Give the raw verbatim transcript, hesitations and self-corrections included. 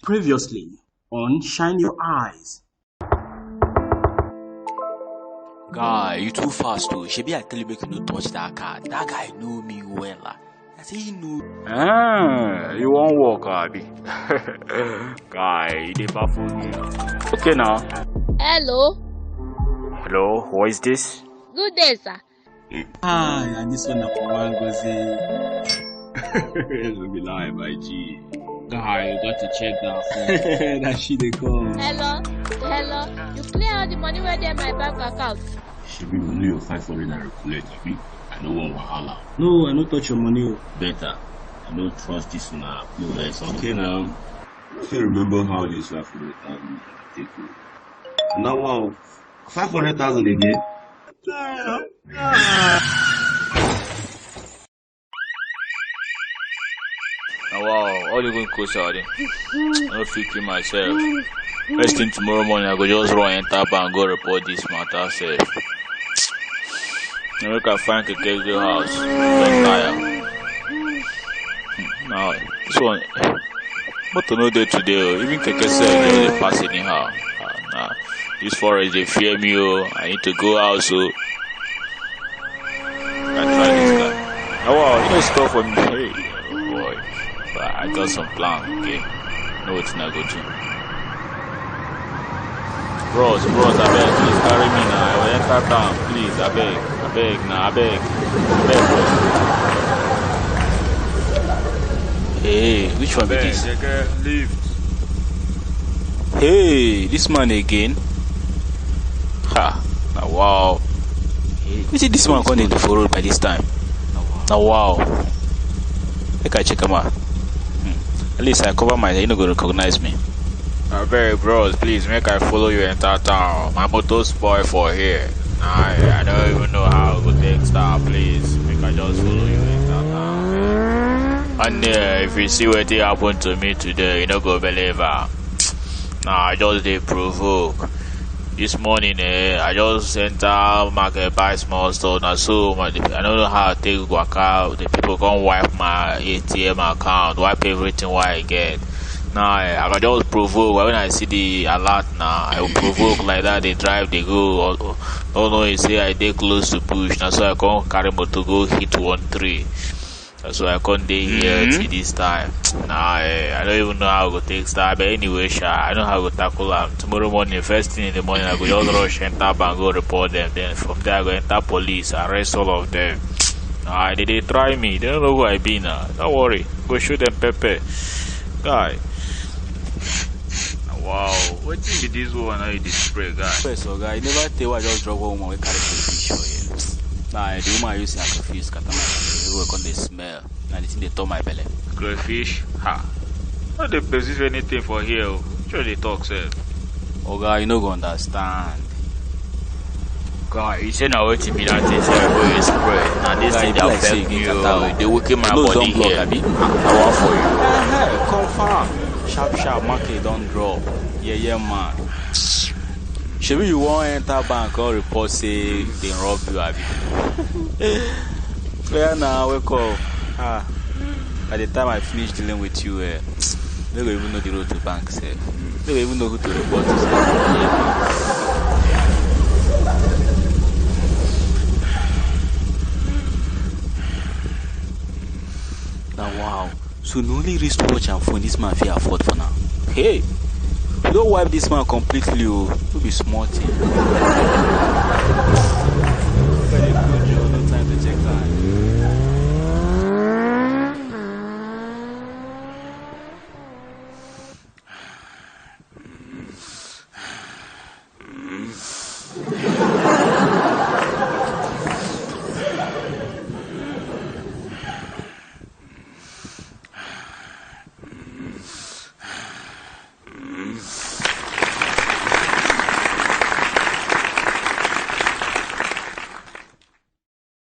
Previously on Shine Your Eyes. Guy, you too fast o. Shebi I tell you make you no touch that card. That guy know me wella. I say he know. Ah, you wan work, abi? Guy, you dey baffle me. Okay now. Hello. Hello, who is this? Good day, sir. Ah, yeah, this one na for one Ngozi. No be lie, my G. Guy, you got to check that phone. That shit dey come. Hello, hello. You clear all the money wey dey my bank account? Shebi only your five hundred naira collect, abi? I no wan wahala. No, I no touch your money o. Better. I no trust this una P O S. Okay now. I still remember how this five hundred thousand take go. Now, wow, five hundred thousand again? Now, wow, all you going close out. I don't feel kill myself. First thing tomorrow morning, I go just run enter bank, go report this matter sef. Now make I find Keke go house. Don tire. Hmm, now, this one, motor no dey today o. Even Keke sef just dey pass anyhow. Ah, nah, this forest dey fear me o. I need to go house o. I try this guy. Oh, wow, you know stuff for me. Hey, oh boy. But I got some plan, okay? Know wetin I go do. Bros, bros, abeg, please carry me na. I wan enter town, please, abeg, abeg na, abeg, abeg, bros. Hey, which one be this? Abeg, leave. Hey, this man again. Ha, na wow. Wetin this man come dey do for road by this time? Na wow. Make I check am out. Hmm. At least I cover my, you no go recognize me. Abeg, bros, please make I follow you enter town. My motor spoil for here. I, I don't even know how I go take start, please. Make I just follow you enter town. And uh, if you see wetin happen to me today, you no go believe am. Nah, I just dey provoke. This morning, eh, I just enter market buy small stuff. Na so my, I don't know how I take waka. The people come wipe my A T M account, wipe everything wey I get. Now, eh, I go just provoke. When I see the alert now, I will provoke like that. They drive, they go. Oh, oh, no, you say I dey close to bush. Na so I come carry motor go hit one tree. That's why I come dey here till this time. Nah, eh, I don't even know how I go take start. But anyway, sha, I know how I go tackle am. Tomorrow morning, first thing in the morning, I go just rush enter bank, go report them. Then from there, I go enter police, arrest all of them. Nah, they dey try me. They don't know who I be now. Don't worry. Go show them pepper. Guy. Wow, wetin be this one? How you dey spray, guy? First, oga, you never tell why I just drop one woman wey carry crayfish for here. Nah, the woman use her crayfish scatter my belle. Everywhere come dey smell. Na the thing dey turn my belle. Crayfish? Ha! No dey perceive anything for here o. Which one dey talk sef? Oga, you no go understand. Guy, you say na wetin be that thing sef wey you spray? Na this thing dey affect me o. E dey weaken my body here. Nose don block, abi? I wan for you. Eh, eh, confirm. Sharp sharp, market don drop. Yeah, yeah, man. Shebi you wan enter bank come report say dem rob you, abi? Oya na, wake up. Ah, by the time I finish dealing with you, eh, no go even know the road to bank sef. No go even know who to report to sef. Na wow. So na only wristwatch and phone this man fit afford for now. Hey, we don wipe this man completely o. No be small thing.